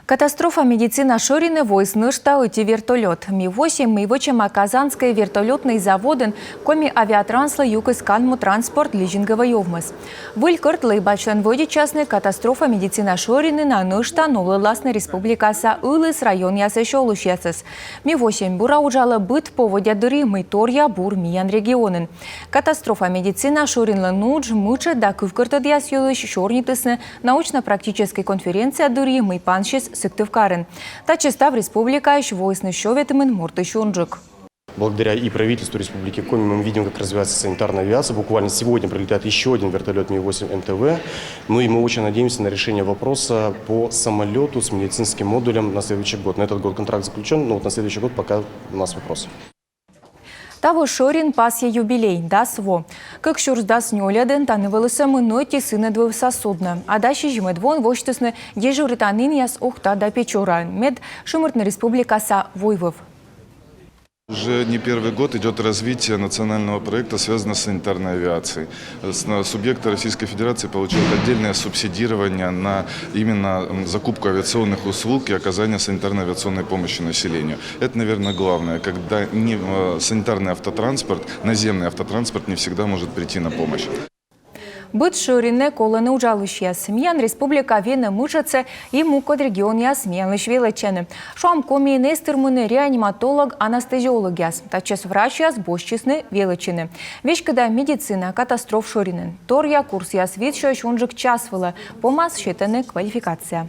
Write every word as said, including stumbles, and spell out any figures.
Катастрофа медицина шӧринӧ воис нӧшта ӧти вертолёт. Ми восемь, мый вӧчӧма Казанскӧй вертолётнӧй заводын, Коми авиатранслы юкис канму транспорт лизинговӧй овмӧс. Выль кӧрт лэбасьлӧн вӧдитчасны катастрофа медицина шӧринын, а нӧшта новлӧдласны республикаса ылыс районъясысь олысьясӧс. Ми восемь бура уджалӧ быд поводдя дырйи, мый торъя бур миян регионын. Катастрофа медицина шӧринлӧн удж, мытшӧд да кывкӧртӧдъяс йылысь сёрнитісны научно-практическӧй конференция дырйи, мый пансис Сыктывкарын. Татчӧ став республикаысь воисны сё ветымын мортысь унджык. Благодаря и правительству Республики Коми мы видим, как развивается санитарная авиация. Буквально сегодня прилетает еще один вертолет Ми восемь М Т В. Ну и мы очень надеемся на решение вопроса по самолету с медицинским модулем на следующий год. На этот год контракт заключен, но вот на следующий год пока у нас вопрос. Таво шӧрин пасйӧ юбилей, дас во. Кык сюрс дас нёльӧдын тані вӧлі сӧмын ӧти сынӧдвывса суднӧ. А дас сизимӧд воын восьтісны дежуританінъяс Ухта да Печораын, мед шымыртны республикаса войвыв. Уже не первый год идет развитие национального проекта, связанного с санитарной авиацией. С- на- Субъекты Российской Федерации получают отдельное субсидирование на именно м, закупку авиационных услуг и оказание санитарно-авиационной помощи населению. Это, наверное, главное, когда не, э, санитарный автотранспорт, наземный автотранспорт не всегда может прийти на помощь. Быд шӧринӧ колӧны уджалысьяс. Миян республика венӧ мытшӧдсӧ и мукӧд регионъяс миянлысь велӧдчӧны. Шуам, Комиын эз тырмыны реаниматолог-анестезиологъяс. Татчӧс врачьяс босьтчисны велӧдчыны. Веськыда медицина катастроф шӧринын. Торъя курсъяс вит сюрс унджык час вылӧ. Помас сетӧны квалификация.